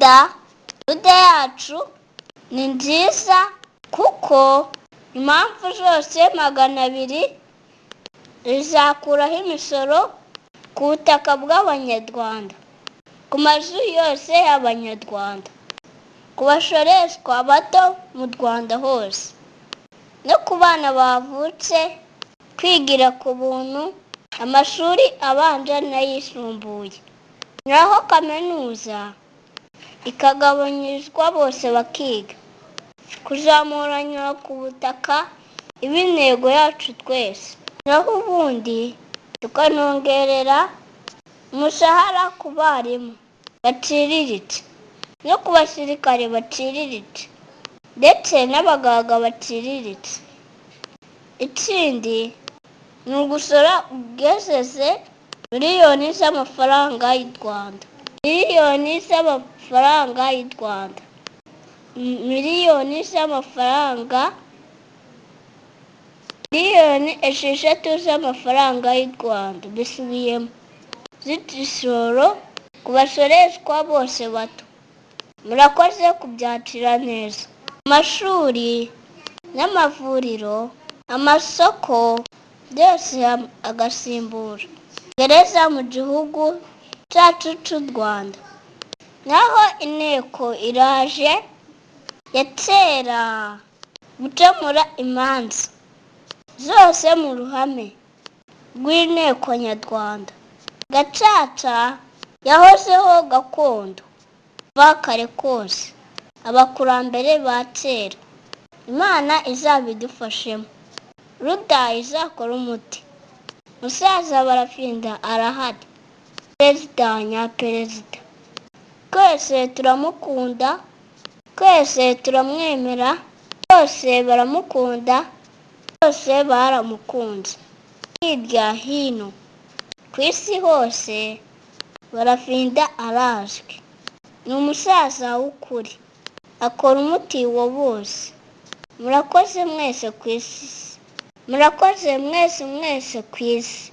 RUDA, RUDA yacu ni nziza kuko impamvu zose 200 izakuraho imisoro ku butaka bw'Abanyarwanda, ku mazu yose y'Abanyarwanda, ku basoreshwa bato mu Rwanda hose, no ku bana bavutse kwigira ku buntu amashuri abanza n'ayisumbuye, naho kaminuza ikagabanyirizwa bose bakiga. Kuzamuranya ku butaka iba intego yacu twese, naho ubundi tukanongerera umushahara ku barimu baciriritse no ku basirikare baciriritse ndetse n'abaganga baciriritse. Ikindi ni ugusora ugezeze miliyoni z'amafaranga y'u Rwanda, miliyoni z'amafaranga y'u Rwanda, miliyoni z'amafaranga, miliyoni 6 z'amafaranga y'u Rwanda mbisubiyemo, z'imisoro ku basoreshwa bose bato. Murakoze kubyakira neza. Amashuri n'amavuriro, amasoko, byose agasimbura gereza mu gihugu cyacu cy'u Rwanda. Naho inteko iraje ya kera gukemura imanza zose mu ruhame rw'inteko nyarwanda. Gacaca yahozeho gakondo kuva kare kose, abakurambere ba kera. Imana izabidufashemo, RUDA izakora umuti. Musaza Barafinda arahari, perezida nyaperezida, twese turamukunda, twese turamwemera, bose baramukunda, bose baramukunze. Hirya hino ku isi hose Barafinda arazwi, ni umusaza w'ukuri, akora umuti wa bose. Murakoze mwese ku isi, murakoze mwese mwese ku isi.